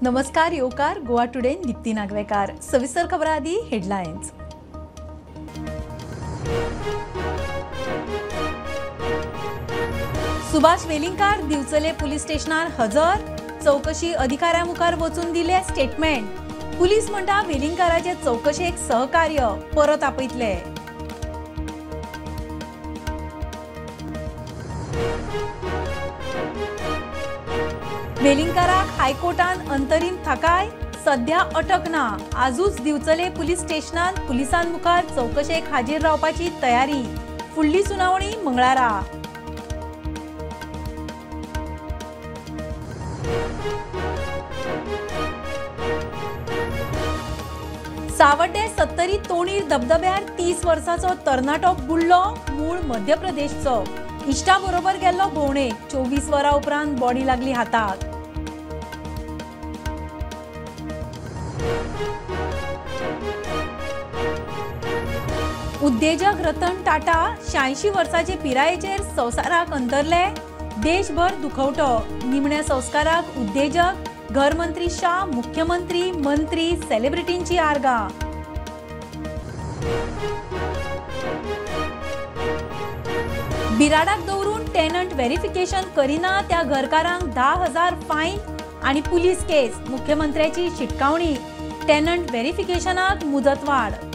नमस्कार येवकार गोवा टुडे दीप्ती नागवेकार। सविस्तर खबरां आदी हेडलायन्स। सुभाष वेलिंगकार दिवचले पुलीस स्टेशनार हजर, चौकशी अधिकाऱ्या मुखार वचून दिले स्टेटमेंट। पुलीस म्हणटा वेलिंगकाराचे चौकशेक सहकार्य परत आपयतले। वेलिंगकाराक हायकोर्टान अंतरीम थाकाय, सध्या अटक ना। आजूच दिवचले पुलीस स्टेशनान पुलिसां मुखार चौकशेक हाजीर रावपाची तयारी। फुडली सुनावणी मंगळारा। सावड्डे सत्तरी तोणीर धबधब्यार 30 वर्साचो तरणाटो बुडलो। मूळ मध्य प्रदेशचो, इश्टा बरोबर गेल्लो भोंवडेक। 24 वरां उपरांत बॉडी लागली हाताक। उद्देजक रतन टाटा 86 वर्साचे पिरायेचेर संवसाराक अंतरले। देशभर दुखवटो। निमण्या संस्काराक उद्देजक, घरमंत्री शाह, मुख्यमंत्री, मंत्री, सेलिब्रिटींची आर्गां। बिराडाक दवरून टेनंट व्हेरिफिकेशन करिना त्या घरकारांक 10,000 फायन आनी पुलीस केस। मुख्यमंत्र्याची शिटकावणी, टेनंट व्हेरिफिकेशनाक मुजतवाड।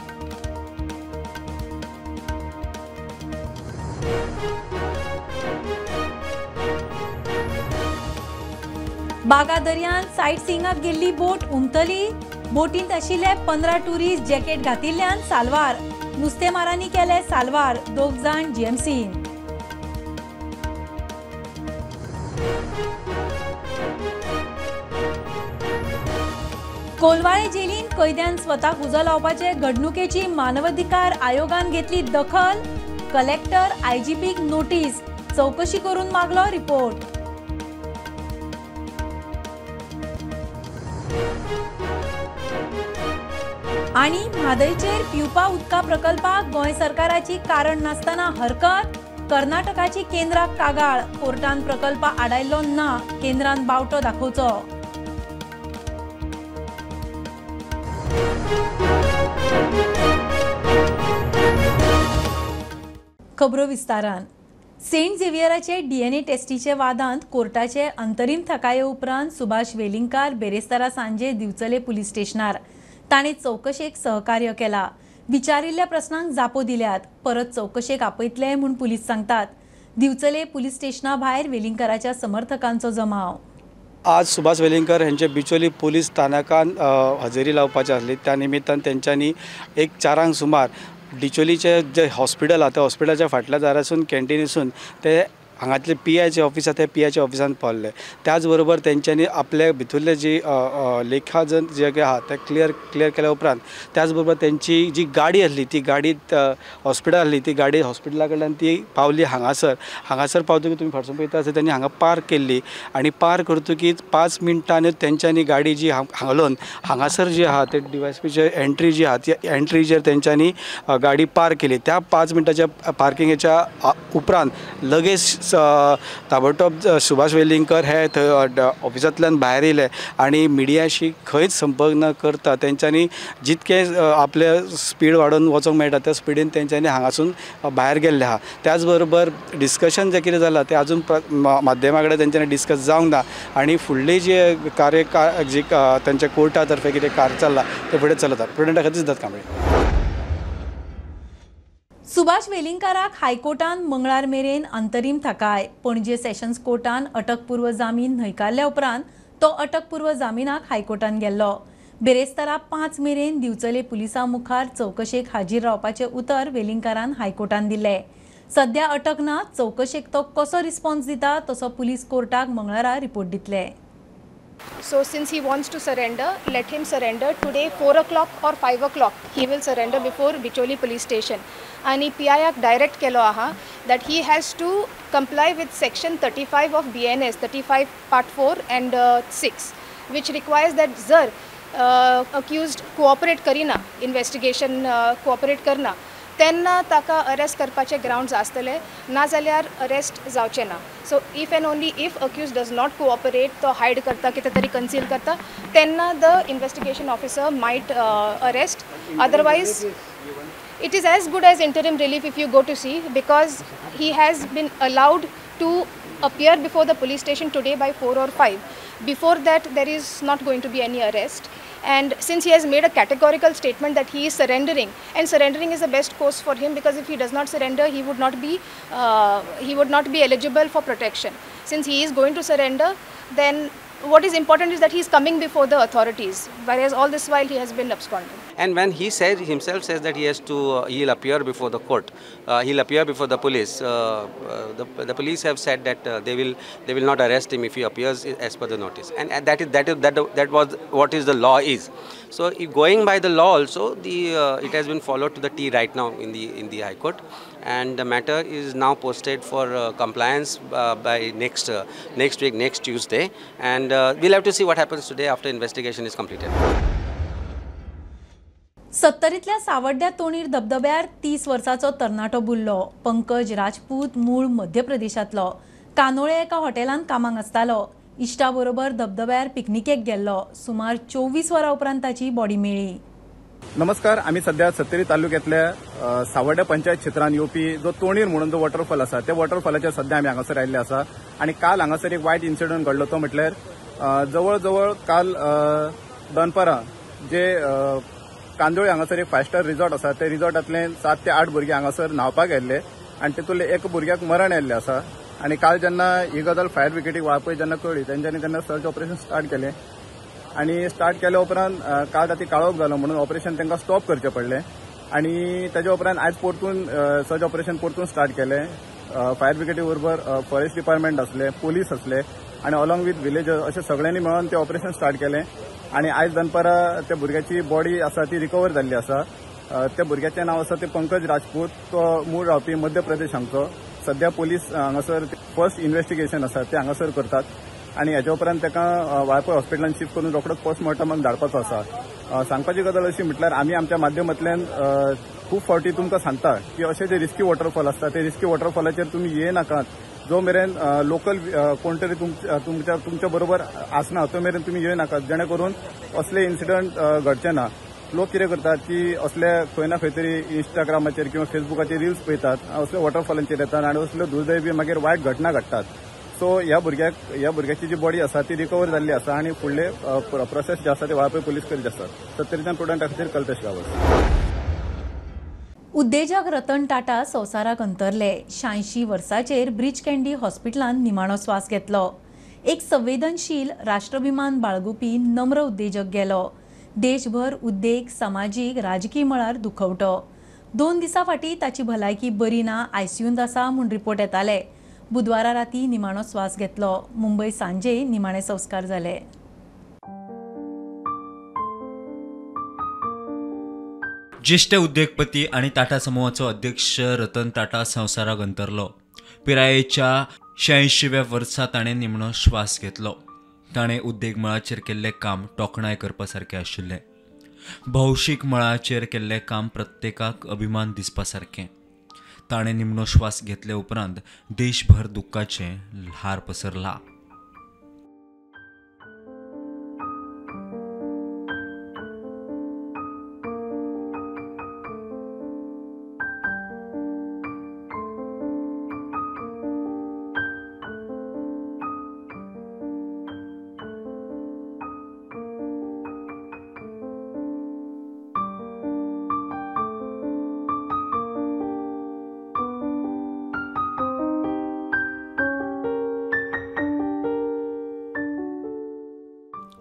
बागा दर्यांत सायट सिंगाक गेल्ली बोट उमथली। बोटींत आशिल्ले 15 टुरिस्ट जॅकेट घातिल्ल्यान साल्वार। नुस्तेमारांनी केले साल्वार, 2 जाण जीएमसीन। कोलवाळे जेलीन कैद्यान स्वताक उजो लावपाचे घडणुकेची मानवाधिकार आयोगान घेतली दखल। कलेक्टर आयजीपीक नोटीस, चौकशी करून मागलो रिपोर्ट। आनी म्हादयचेर पिवपा उदका प्रकल्पाक गोंय सरकाराची कारण नासतना हरकत। कर्नाटकाची केंद्राक कागाळ, कोर्टान प्रकल्प आडायल्लो ना, केंद्रान बावटो दाखोवचो। खबरो विस्तारान। सेंट झेवियराचे डीएनए टेस्टीचे वादांत कोर्टाचे अंतरीम थकाये उपरांत सुभाष वेलिंगकार बेरेस्तारा सांजे दिवचले पुलीस स्टेशनार। ताणें चौकशेक सहकार्य केला, विचारिल्ल्या प्रस्नांक जापो दिल्यात। परत चौकशेक आपयतले म्हूण पुलीस सांगतात। दिवचले पुलीस स्टेशना भायर वेलिंगकाराच्या समर्थकांचो जमाव। आज सुभाष वेलिंगकर हेंचे बिचोली पुलीस स्थानकान हजेरी लावपाची आसली। त्या निमित्तान तेंच्यांनी एक 4 सुमार डिचोलीचे जे हॉस्पिटल आहा त्या हॉस्पिटलाच्या फाटल्या दारासून कॅन्टीनीसून ते हांगातले पी आयचे ऑफिस आहा त्या पी आयच्या ऑफिसान पावल्ले। त्याच बरोबर तेंच्यांनी आपले भितरले जी लेखा जे कितें आहा ते क्लियर केल्या उपरांत त्याच बरोबर तेंची जी गाडी आसली ती गाडी हॉस्पिटल आसली ती गाडी हॉस्पिटला कडल्यान ती पावली हांगासर। हांगासर पावतकीर तुमी फाटसून पळयता आसतना तेंणी हांगा पार्क केल्ली आनी पार्क करतकीच 5 मिनटांनी तेंच्यांनी गाडी जी हांगलोन हांगासर जी आहा ते डीवायएसपीचे एंट्री जी आहा ती एंट्रीचेर तेंच्यांनी गाडी पार्क केली। त्या 5 मिनटाच्या पार्किंगेच्या उपरांत लगेच ताबडतोब सुभाष वेलिंगकर हे थंय ऑफिसांतल्यान भायर येयले आनी मिडियाशी खंयच संपर्क न करता तेंच्यांनी जितके आपले स्पीड वाडोवन वचोंक मेळटा त्या स्पिडीन तेंच्यांनी हांगासून भायर गेल्ले आहा। त्याच बरोबर डिस्कशन जें कितें जालां तें आजून माध्यमा कडेन तेंच्यांनी डिस्कस जावंक ना आनी फुडली जी कार्य जी तेंच्या कोर्टा तर्फे कितें कार्य चल्लां तें फुडें चलता। प्रुडंटा खातीर सिद्धार्थ कांबळे। सुभाष वेलिंगकाराक हायकोर्टान मंगळार मेरेन अंतरीम थाकाय। पणजे सेशन्स कोर्टान अटकपूर्व जामीन न्हयकारल्या उपरांत तो अटकपूर्व जामिनाक हायकोर्टान गेल्लो। बेरेस्तारा 5 मेरेन दिवचले पुलिसां मुखार चौकशेक हाजीर रावपाचें उतर वेलिंगकारान हायकोर्टान दिलें। सध्या अटक ना, चौकशेक तो कसो रिस्पॉन्स दिता तसो पुलीस कोर्टाक मंगळारा रिपोर्ट दितले। So since he wants to surrender, let him surrender today 4 o'clock or 5 o'clock. He will surrender before Bicholi police station. And PI direct केलो आहा that he has to comply with section 35 of BNS 35 part 4 and 6, which requires that जर accused cooperate karina, investigation cooperate करना, तेन्ना ताका arrest करपाचे ग्रावंड्स आसतले, नाजाल्यार arrest जावचे ना. So if and only if accused does not cooperate, तो हायड करता, कितें तरी कन्सील करता, तेन्ना the investigation officer might arrest. Otherwise it is as good as interim relief if you go to see, because he has been allowed to appear before the police station today by 4 or 5. Before that there is not going to be any arrest, and since he has made a categorical statement that he is surrendering, and surrendering is the best course for him, because if he does not surrender he would not be eligible for protection. Since he is going to surrender, then what is important is that he is coming before the authorities, whereas all this while he has been absconding. And when he said himself says that he has to, he'll appear before the court, he'll appear before the police. The police have said that they will not arrest him if he appears as per the notice. And that was what is the law is. So if going by the law also, the it has been followed to the T right now in the High Court, and the matter is now posted for compliance by next week, next Tuesday, and we'll have to see what happens today after investigation is completed. सत्तरींतल्या सावड्ड्या तोणीर धबधब्यार 30 वर्साचो तरणाटो बुडलो. पंकज राजपूत मूळ मध्य प्रदेशांतलो. कानोळे एका हॉटेलांत कामाक आसतालो. इश्टा बरोबर धबधब्यार पिकनिकेक गेल्लो. सुमार 24 वरां उपरांत ताची बॉडी मेळ्ळी. नमस्कार, आमी सध्या सत्तरी तालुक्यांतल्या सावड्ड्या पंचायत क्षेत्रांत येवपी जो तोणीर म्हणून जो वॉटरफॉल आसा त्या वॉटरफॉलाचेर सध्या आमी हांगासर आयिल्ले आसा. आनी काल हांगासर एक वायट इन्सिडंट घडलो तो म्हटल्यार जवळ जवळ काल दनपारां जे कांदोळी हांगासर एक 5 स्टार रिजॉर्ट आसा त्या रिजॉर्टांतले 7 ते 8 भुरगे हांगासर न्हांवपाक गेल्ले आनी तेतूंतले एक भुरग्याक मरण आयिल्लें आसा. आनी काल जेन्ना ही गजाल फायर ब्रिगेडीक वाळपय जेन्ना कळ्ळी तेंच्यांनी तेन्ना सर्च ऑपरेशन स्टार्ट केलें आनी स्टार्ट केल्या उपरांत काल राती काळोख जालो म्हणून ऑपरेशन तांकां स्टॉप करचें पडलें. आनी ताच्या उपरांत आयज परतून सर्च ऑपरेशन परतून स्टार्ट केलें. फायर ब्रिगेडी बरोबर फॉरेस्ट डिपार्टमेंट आसले, पोलीस आसले आनी अलॉंग विथ विलेजर्स अशें सगळ्यांनी मेळून तें ऑपरेशन स्टार्ट केलें. आनी आयज दनपारां त्या भुरग्याची बॉडी आसा ती रिकवर जाल्ली आसा. त्या भुरग्याचें नांव आसा तें पंकज राजपूत, तो मूळ रावपी मध्य प्रदेश हांगचो. सध्या पोलीस हांगासर फर्स्ट इन्व्हेस्टिगेशन आसा तें हांगासर करतात आनी हेच्या उपरांत ताका वाळपय हॉस्पिटलान शिफ्ट करून रोखडोच पोस्टमॉर्टमाक धाडपाचो आसा. सांगपाची गजाल अशी म्हटल्यार आमी आमच्या माध्यमांतल्यान खूब फावटी तुमकां सांगता की अशे जे रिस्की वॉटरफॉल आसता ते रिस्की वॉटरफॉलाचेर तुमी येनाकात. जो मेरेन लोकल कोण तरी तुमच्या बरोबर आसना तो मेरेन तुमी येनाकात, जेणे करून असले इन्सिडंट घडचे ना. लोक कितें करतात की असले खंय ना खंय तरी इंस्टाग्रामाचेर किंवा फेसबुकाचेर रिल्स पळयतात, असले वॉटरफॉलांचेर येतात आनी असल्यो दुर्दैवी मागीर वायट घटना घडटात. सो ह्या भुरग्याची जी बॉडी आसा ती रिकवर जाल्ली आसा आनी फुडले प्रोसेस जे आसा ते वाळपय पोलीस करीत आसात. सत्तरीच्यान प्रुडंटा खातीर कल्पेश गांवस. उद्देजक रतन टाटा संवसाराक अंतरले. 86 वर्सांचेर ब्रीच कँडी हॉस्पिटलांत निमाणो स्वास घेतलो. एक संवेदनशील राष्ट्राभिमान बाळगुपी नम्र उद्देजक गेलो. देशभर उद्देग, समाजीक, राजकीय मळार दुखवटो. 2 दिसां फाटीं ताची भलायकी बरी ना, आयसीयूंत आसा म्हूण रिपोर्ट येताले. बुधवारा राती निमाणो स्वास घेतलो. मुंबय सांजे निमाणे संस्कार जाले. ज्येष्ठ उद्योगपती आणि टाटा समूहाचो अध्यक्ष रतन टाटा संवसाराक अंतरलो. पिरायेच्या 86व्या वर्सा ताणें निमणो श्वास घेतलो. ताणें उद्देग मळाचेर केल्लें काम तोखणाय करपा सारकें आशिल्लें. भौशीक मळाचेर केल्लें काम प्रत्येकाक अभिमान दिसपा सारकें. ताणें निमणो श्वास घेतले उपरांत देशभर दुख्खाचें ल्हार पसरलां.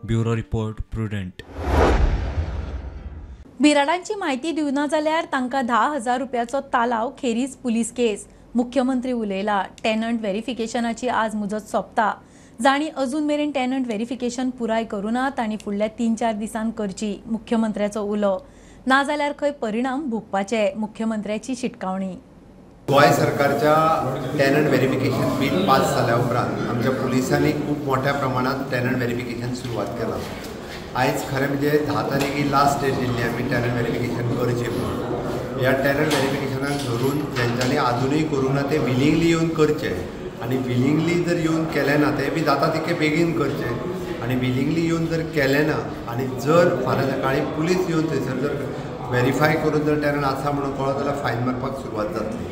Bureau report, Prudent. बिराडांची माहिती दिवना जाल्यार तांकां 10,000 रुपयाचो तालाव खेरीज पुलीस केस. मुख्यमंत्री उलयला. टेनंट व्हेरिफिकेशनाची आज मुजत सोंपता. जांणी अजून मेरेन टेनंट व्हेरिफिकेशन पुराय करूना तांणी फुडल्या 3-4 दिसांत करची, मुख्यमंत्र्याचो उलो. नाजाल्यार खंय परिणाम भोगपाचे, मुख्यमंत्र्याची शिटकावणी. गोंय सरकारच्या टेनंट व्हेरिफिकेशन बील पास जाल्या उपरांत आमच्या पुलिसांनी खूब मोठ्या प्रमाणात टेनंट व्हेरिफिकेशन सुरवात केलां. आयज खरें म्हणजे 10 तारीख ही लास्ट डेट दिल्ली आमी टेनंट व्हेरिफिकेशन करचें म्हणून. ह्या टेनंट वेरिफिकेशनाक धरून जेंच्यांनी आजुनूय करूंक ना ते विलिंगली येवन करचे आनी विलिंगली जर येवन केलें ना तें बी जाता तितकें बेगीन करचें आनी विलिंगली येवन जर केलें ना आनी जर फाल्यां सकाळीं पुलीस येवन थंयसर जर वेरीफाय करून जर टेनंट आसा म्हणून कळत जाल्यार फायन मारपाक सुरवात जातली.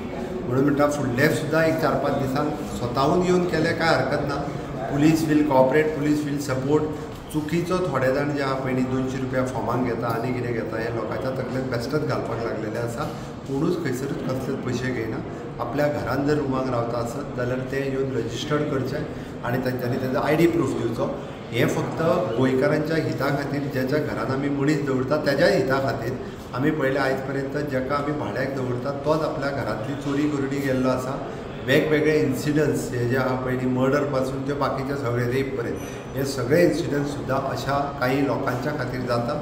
म्हणून म्हणटा फुडले सुद्दां एक 4-5 दिसांक स्वताहून येवन केलें कांय हरकत ना. Police will cooperate, police will support. चुकीचो थोडे जाण जे आहा पयलीं 200 रुपया फॉर्माक घेता आनी कितें घेता हे लोकांच्या तकलेंत बेश्टेच घालपाक लागलेलें आसा. कोणूच खंयसरूच कसलेच पयशे घेयना. आपल्या घरान जर रुमाक रावता आसत जाल्यार ते येवन रजिस्टर्ड करचे आनी तांच्यांनी तेजो आयडी प्रूफ दिवचो. हें फक्त गोंयकारांच्या हिता खातीर, ज्याच्या घरान आमी मनीस दवरता तेज्या हिता खातीर आमी पळयलें आयज पर्यंत जेका आमी भाड्याक दवरता तोच आपल्या घरांतली चोरी करून गेल्लो आसा. वेगवेगळे इन्सिडंट्स हे जे आहा पयलीं मर्डर पासून ते बाकीचे सगळे रेप पर्यंत हे सगळे इन्सिडंट्स सुद्दां अशा काही लोकांच्या खातीर जाता.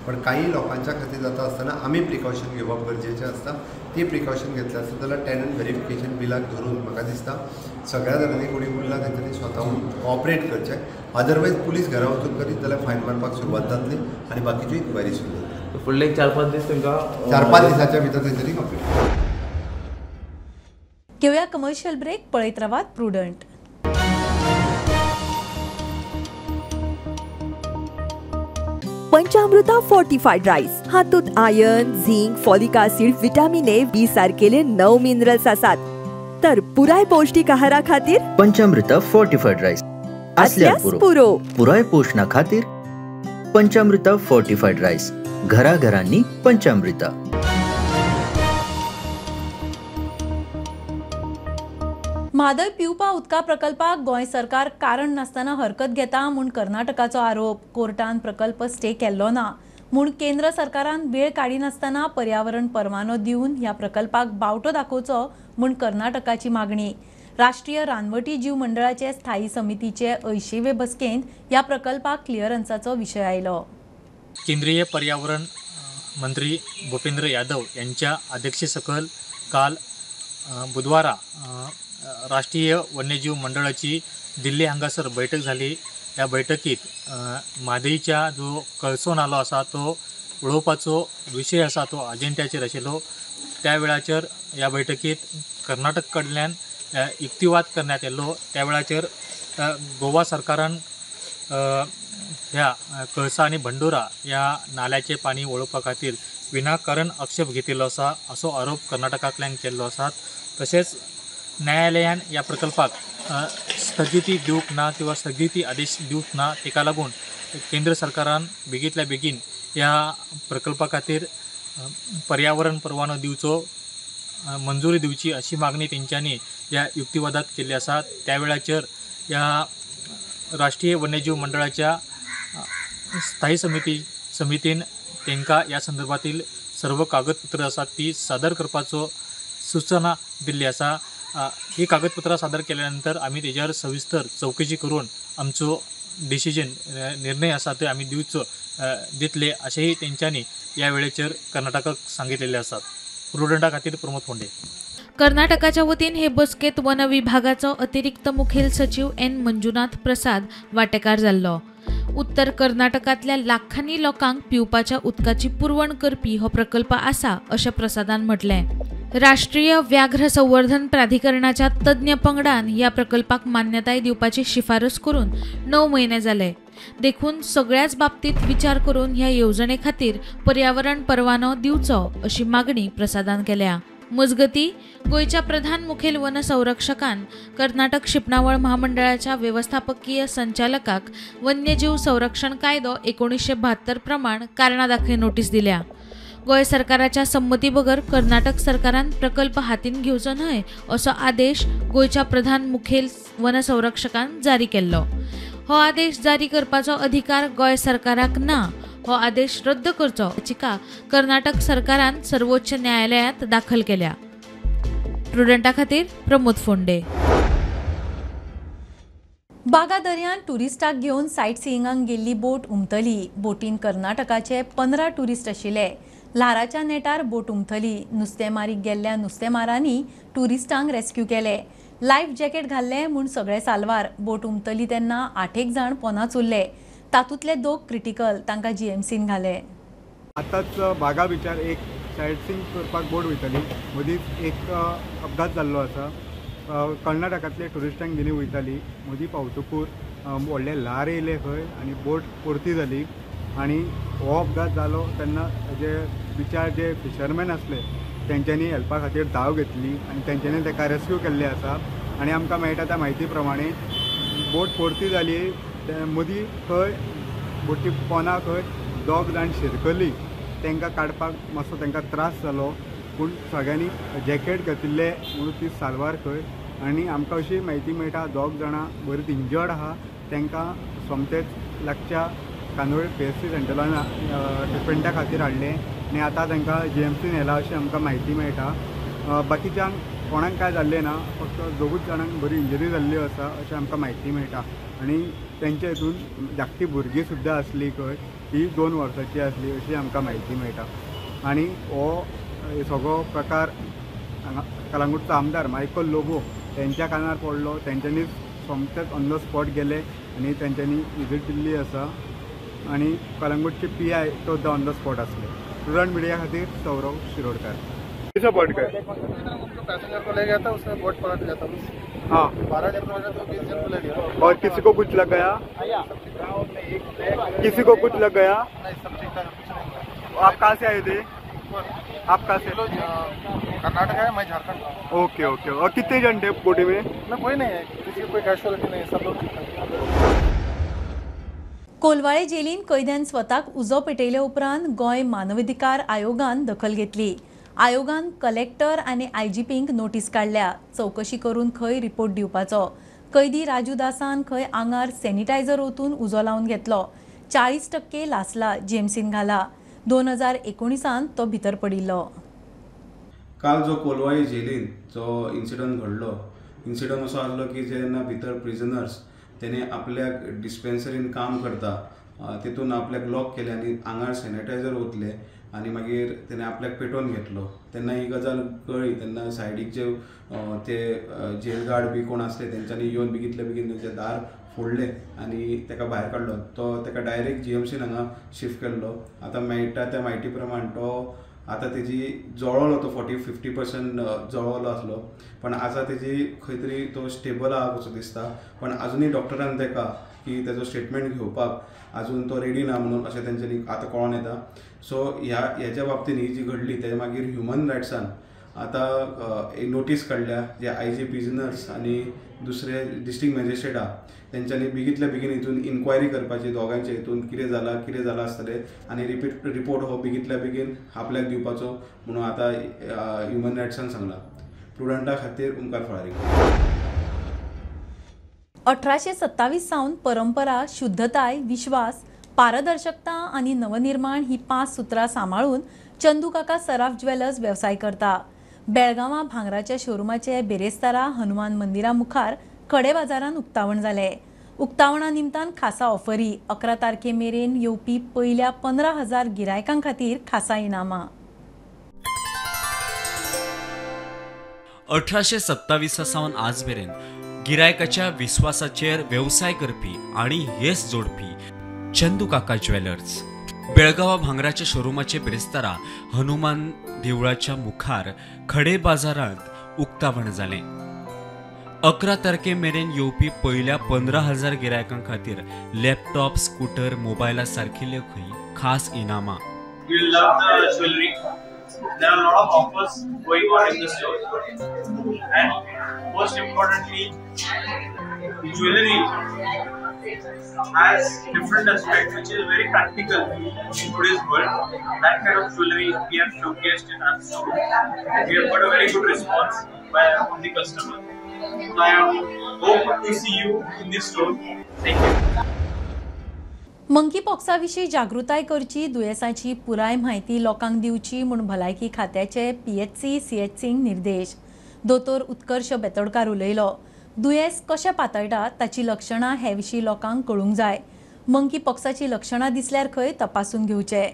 पण काही लोकांच्या खातीर जाता आसतना आमी प्रिकॉशन घेवप गरजेचें आसता. ती प्रिकॉशन घेतलें आसता जाल्यार टेनंट वेरिफिकेशन बिलाक धरून म्हाका दिसता सगळ्या जाणांनी कोणी उरला तेंच्यांनी स्वताहून कॉपरेट करचें. अदरवायज पुलीस घरा वचून करीत जाल्यार फायन मारपाक सुरवात जातली आनी बाकीच्यो इन्क्वायरी सुरू जातली. फुडले 4-5 दीस तांकां 4-5 दिसाच्या भितर तेंच्यांनी कंप्लीट. घेवया कमर्शियल ब्रेक. पळयत रावात प्रुडंट. पंचामृता फोर्टिफाईड राईस हातूंत iron, zinc, folic acid, vitamin A, B सारकेले 9 मिनरल्स आसात. तर पुराय पौष्टिक आहारा खातीर पंचामृता फोर्टिफाईड राईस असल्यार पुरो. पुराय पोषणा खातीर पंचामृता फोर्टिफाईड राईस घराघरांनी पंचामृता. म्हादय पिवपा उदका प्रकल्पाक गोंय सरकार कारण नासतना हरकत घेता म्हूण कर्नाटकाचो आरोप. कोर्टान प्रकल्प स्टे केल्लो ना म्हूण केंद्र सरकारान वेळ काडिनासतना पर्यावरण परवानो दिवन ह्या प्रकल्पाक बावटो दाखोवचो म्हूण कर्नाटकाची मागणी. राष्ट्रीय रानवटी जीव मंडळाचे स्थायी समितीचे 80वे बसकेंत ह्या प्रकल्पाक क्लिअरन्साचो विशय आयलो. केंद्रीय पर्यावरण मंत्री भूपेंद्र यादव यांच्या अध्यक्षतेखाली काल बुधवारा राष्ट्रीय वन्यजीव मंडळाची दिल्ली हांगासर बैठक झाली. ह्या बैठकीत म्हादयच्या जो कळसो नालो आसा तो उडोवपाचो विशय आसा तो अजेंड्याचेर आशिल्लो. त्या वेळाचेर ह्या बैठकीत कर्नाटक कडल्यान युक्तिवाद करण्यात येयल्लो. त्या वेळाचेर गोवा सरकारान ह्या कळसा आनी भंडुरा ह्या नाल्याचें पाणी वळोवपा खातीर विनाकारण आक्षेप घेतिल्लो आसा असो आरोप कर्नाटकांतल्यान केल्लो आसा. तशेंच न्यायालयान ह्या प्रकल्पाक स्थगिती दिवंक ना किंवा स्थगिती आदेश दिवंक ना, ताका लागून केंद्र सरकारान बेगींतल्या बेगीन ह्या प्रकल्पा खातीर पर्यावरण परवानो दिवचो, मंजुरी दिवची अशी मागणी तेंच्यांनी ह्या युक्तिवादात केल्ली आसा. त्या वेळाचेर ह्या राष्ट्रीय वन्यजीव मंडळाच्या स्थायी समितीन तांकां ह्या संदर्भातील सर्व कागदपत्रां आसात ती सादर करपाचो सूचना दिल्ली आसा. ही कागदपत्रां सादर केल्या नंतर आमी तेजेर सविस्तर चवकशी करून आमचो डिसिजन निर्णय आसा ते आमी दिवचो दितले अशेंय तेंच्यांनी ह्या वेळेचेर कर्नाटकाक सांगितलेले आसात. प्रुडंटा खातीर प्रमोद फोंडे. कर्नाटकाच्या वतीन हे बसकेत वन विभागाचो अतिरिक्त मुखेल सचिव एन मंजुनाथ प्रसाद वांटेकार जाल्लो. उत्तर कर्नाटकांतल्या लाखांनी लोकांक पिवपाच्या उदकाची पुरवण करपी हो प्रकल्प आसा अशें प्रसादान म्हटलें. राष्ट्रीय व्याघ्र संवर्धन प्राधिकरणाच्या तज्ञ पंगडान ह्या प्रकल्पाक मान्यताय दिवपाची शिफारस करून 9 म्हयने जाले. देखून सगळ्याच बाबतीत विचार करून ह्या येवजणे खातीर पर्यावरण परवानो दिवचो अशी मागणी प्रसादान केल्या. मजगती गोंयच्या प्रधान मुखेल वन संरक्षकान कर्नाटक शिंपणावळ महामंडळाच्या वेवस्थापकीय संचालकाक वन्यजीव संरक्षण कायदो 1972 प्रमाण कारणां दाखय नोटीस दिल्या. गोंय सरकाराच्या संमती बगर कर्नाटक सरकारान प्रकल्प हातीन घेवचो न्हय असो आदेश गोंयच्या प्रधान मुखेल वन संरक्षकान जारी केल्लो. हो आदेश जारी करपाचो अधिकार गोंय सरकाराक ना. हो आदेश रद्द करचो याचिका कर्नाटक सरकारान सर्वोच्च न्यायालयात दाखल केल्या. प्रुडंटा खातीर प्रमोद फोंडे. बागा दर्यान टुरिस्टाक घेवन सायट सिईंगाक गेल्ली बोट उमथली. बोटीन कर्नाटकाचे 15 टुरिस्ट आशिल्ले. ल्हाराच्या नेटार बोट उमथली. नुस्तेमारीक गेल्ल्या नुस्तेमारांनी टुरिस्टांक रेस्क्यू केले. लायफ जॅकेट घाल्ले म्हूण सगळे साल्वार. बोट उमथली तेन्ना 8 जाण पोनाच उरले. तातूंतले 2 क्रिटिकल, तांकां जीएमसीन घाले. आतांच बागा बिचार एक सायट सींग करपाक बोट वयताली. मदींच एक अपघात जाल्लो आसा. कर्नाटकांतले ट्युरिस्टांक घेवन वयताली. मदीं पावतकूर व्हडलें ल्हार येयलें खंय आनी बोट परती जाली आनी हो अपघात जालो तेन्ना जे बिचार जे फिशरमॅन आसले तेंच्यांनी हेल्पा खातीर धांव घेतली आनी तेंच्यांनी ताका रेस्क्यू केल्लें आसा. आनी आमकां मेळटा त्या म्हायती प्रमाणे बोट परती जाली ते मदीं खंय बोटी पोना खंय दोग जाण शिरकली. तांकां काडपाक मातसो तांकां त्रास जालो पूण सगळ्यांनी जॅकेट घातिल्ले म्हणून ती साल्वार खंय. आनी आमकां अशी म्हायती मेळटा दोग जाणां बरीच इंजर्ड आहा. तांकां सोमतेच लागच्या कांदोळे PHC सेंटरान ट्रिटमेंटा खातीर हाडलें आनी आतां तांकां GMC व्हेलां अशी आमकां म्हायती मेळटा. बाकीच्यांक कोणाक कांय जाल्लें ना, फक्त दोगूच जाणांक बरी इंजरी जाल्ली आसा अशें आमकां म्हायती मेळटा. आनी तेंच्या हितून धाकटी भुरगीं सुद्दां आसली खंय, ती 2 वर्सांची आसली अशी आमकां म्हायती मेळटा. आनी हो सगळो प्रकार हांगा कलांगूटचो आमदार मायकल लोबो तेंच्या कानार पडलो. तेंच्यांनी सोमतेच ऑन the spot गेले आनी तेंच्यांनी विजीट दिल्ली आसा. आनी कलांगूटचे PI तो ऑन the spot आसले. प्रुडंट मिडिया खातीर सौरव शिरोडकर. पलट गए पैसेंजर को ले गया था, उसमें बोट पलट गया था. हाँ, 12 जन को तो 20 जन को ले गया. और किसी को कुछ लग गया? किसी को कुछ लग गया? नहीं, सब ठीक ठाक, कुछ नहीं. आप कहाँ से आए थे? आप कहाँ से? कर्नाटक है, मैं झारखंड. Okay okay. और कितने जन थे बोटी में? ना कोई नहीं है, किसी को कोई कैजुअलिटी नहीं है, सब लोग ठीक ठाक. कोलवाळे जेलीन कैद्यान स्वताक उजो पेटयले उपरांत गोंय मानवाधिकार आयोगान दखल घेतली. आयोगान कलेक्टर आनी IGPंक नोटीस काडल्या. चवकशी करून खंय रिपोर्ट दिवपाचो. कैदी राजू दासान खंय आंगार सॅनिटायझर ओतून उजो लावन घेतलो. 40% लासला GMCन घाला. 2019 तो भितर पडिल्लो. काल जो कोलवाळे जेलीन जो इन्सिडंट घडलो, इन्सिडंट असो आसलो की जेन्ना भितर प्रिजनर्स तेणे आपल्याक डिस्पेन्सरीन काम करता तितून आपल्याक लॉक केलें आनी आंगार सॅनिटायझर ओतलें आनी मागीर तेणे आपल्याक पेटोवन घेतलो. तेन्ना ही गजाल कळ्ळी तेन्ना सायडीक जे ते जेल गार्ड बी कोण आसले तेंच्यांनी येवन बेगितले बेगीन तेंचें दार फोडलें आनी तेका भायर काडलो. तो तेका डायरेक्ट GMCन हांगा शिफ्ट केल्लो. आतां मेळटा त्या म्हायती प्रमाण तो आतां तेजी जळवलो तो 40-50% जळवलो आसलो, पण आतां तेजी खंय तरी तो स्टेबल आहा कसो दिसता. पण आजुनूय डॉक्टरान तेका की तेजो स्टेटमेंट घेवपाक आजून तो रेडी ना म्हणून अशें तेंच्यांनी आतां कळोन येता. सो ह्या हेज्या बाबतीन ही जी घडली तेज्या मागीर ह्युमन रायट्सान आतां एक नोटीस काडल्या जे IG prisoners आनी दुसरे डिस्ट्रिक्ट मॅजिस्ट्रेट आहा तेंच्यांनी बेगींतल्या बेगीन हितून इन्क्वायरी करपाची दोगांयच्या हितून कितें जालां कितें जालां आसतलें आनी रिपोर्ट हो बेगींतल्या बेगीन आपल्याक दिवपाचो म्हणून आतां ह्युमन रायट्सान सांगलां. प्रुडंटा खातीर ओंकार फळारी. 1827 सावन परंपरा, शुद्धताय, विश्वास, पारदर्शकता आनी नवनिर्माण ही 5 सुत्रां सांबाळून चंदू काका सराफ ज्वेलर्स वेवसाय करता. बेळगांवां भांगराच्या शोरुमाचे बेरेस्तारा हनुमान मंदिरा मुखार खडे बाजारान उक्तावण जालें. उक्तावणा निमतान खासा ऑफरी. 11 तारखे मेरेन येवपी पयल्या 15,000 गिरायकां खातीर खासा इनामां. 1827 सावन आज मेरेन गिरायकाच्या विस्वासाचेर वेवसाय करपी आनी येस जोडपी चंदू काका ज्वेलर्स बेळगांवा भांगराच्या शोरुमाचे बिरेस्तारा हनुमान देवळाच्या मुखार खडे बाजारांत उक्तावण जालें. 11 तारखे मेरेन येवपी पयल्या 15,000 गिरायकां खातीर लॅपटॉप, स्कूटर, मोबायला सारकिल्ले खंय खास इनामां. There are a lot of offers going on in the store, and most importantly, jewelry has different aspects which is very practical in today's world. That kind of jewelry we have showcased in our store. We have got a very good response by the customer. So I hope to see you in this store. Thank you. Monkey पॉक्सा विशीं जागृताय करची, दुयेंसाची पुराय म्हायती लोकांक दिवची म्हूण भलायकी खात्याचे PHC CHCंक निर्देश. दोतोर उत्कर्ष बेतोडकार उलयलो. दुयेंस कशें पातळटा ताची लक्षणां हे विशीं लोकांक कळूंक जाय. मंकी पॉक्साची लक्षणां दिसल्यार खंय तपासून घेवचे.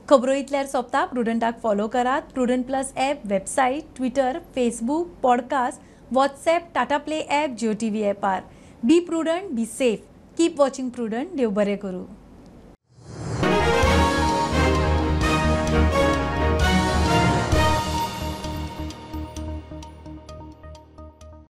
खबरो इतल्यार सोंपता. प्रुडंटाक फॉलो करात. Prudent plus app, website, Twitter, Facebook, podcast, WhatsApp, Tata Play app, Jio TV ॲपार. Be prudent, be safe. Keep watching Prudent. देव बरें करूं.